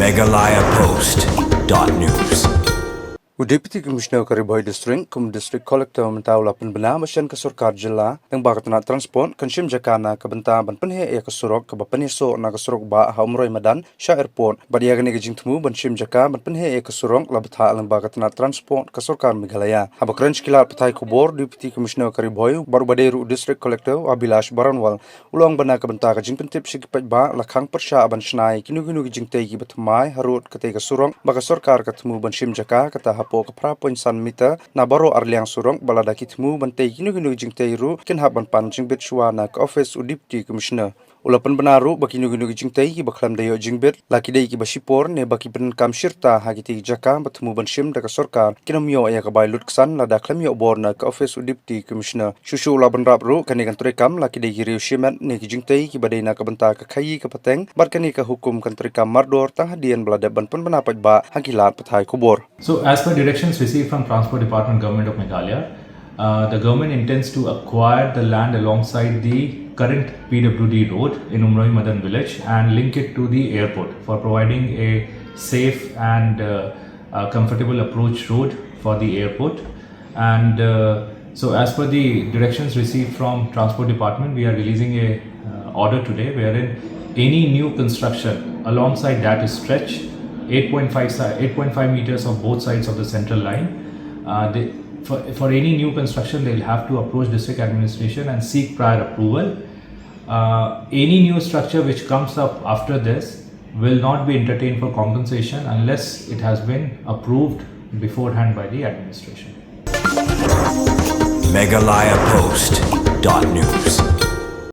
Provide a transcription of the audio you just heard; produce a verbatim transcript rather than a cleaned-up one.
Meghalaya Post dot news. U Deputy Commissioner ka Ri Bhoi District kum District Collector mynta u la pynbna ba shen ka sorkar jylla tang ba ka tnat transport kan shim jaka na ka bynta ban pynheh ïa ka surok kaba pynïasoh na ka surok ba ha Umroi Madan sha airport. Bad ïa kane ka jingthmu ban shim jaka ban pynheh ïa ka surok la bthah lyngba ka tnat transport ka sorkar Meghalaya. Haba kren sha ki lad pathai khubor, Deputy Commissioner ka Ri Bhoi bad uba dei ruh District Collector u Abhilash Baranwal u la ong ba na ka bynta ka jingpyntip sha ki paidbah la khang pyrshah ban shna ïa kino kino ki jingtei kiba thymmai harud katei ka surok ba ka sorkar ka thmu ban shim jaka kata hapoh ka phra point san meter na baroh arliang surok ba lada ki thmu ban tei kino kino ki jingtei ruh kin hap ban pan jingbit shuwa na ka office u Deputy Commissioner. U la pynbna ruh ba kino kino ki jingtei kiba khlem da ïoh jingbit la ki dei kiba shipor ne ba ki pyndonkam shirta ha kitei ki jaka ba thmu ban shim da ka sorkar kin ym ïoh ïa ka bai lut ksan lada khlem ïoh bor na ka office u Deputy Commissioner. Shuh shuh u la bynrap ruh kane kan treikam la ki dei ki riew shimet ne ki jingtei kiba dei na ka bynta ka khaïi ka pateng bad kane ka hukum kan treikam mardor tang hadien ba la dep ban pynbna paidbah ha ki lad pathai khubor. So, as per directions received from Transport Department, Government of Meghalaya, uh, the government intends to acquire the land alongside the current P W D road in Umroi Madan village and link it to the airport for providing a safe and uh, uh, comfortable approach road for the airport. And uh, so, as per the directions received from Transport Department, we are releasing a uh, order today wherein any new construction alongside that stretch, eight point five, si- eight point five meters of both sides of the central line, uh, they, for, for any new construction, they'll have to approach district administration and seek prior approval. Uh, any new structure which comes up after this will not be entertained for compensation unless it has been approved beforehand by the administration. Meghalaya Post dot news.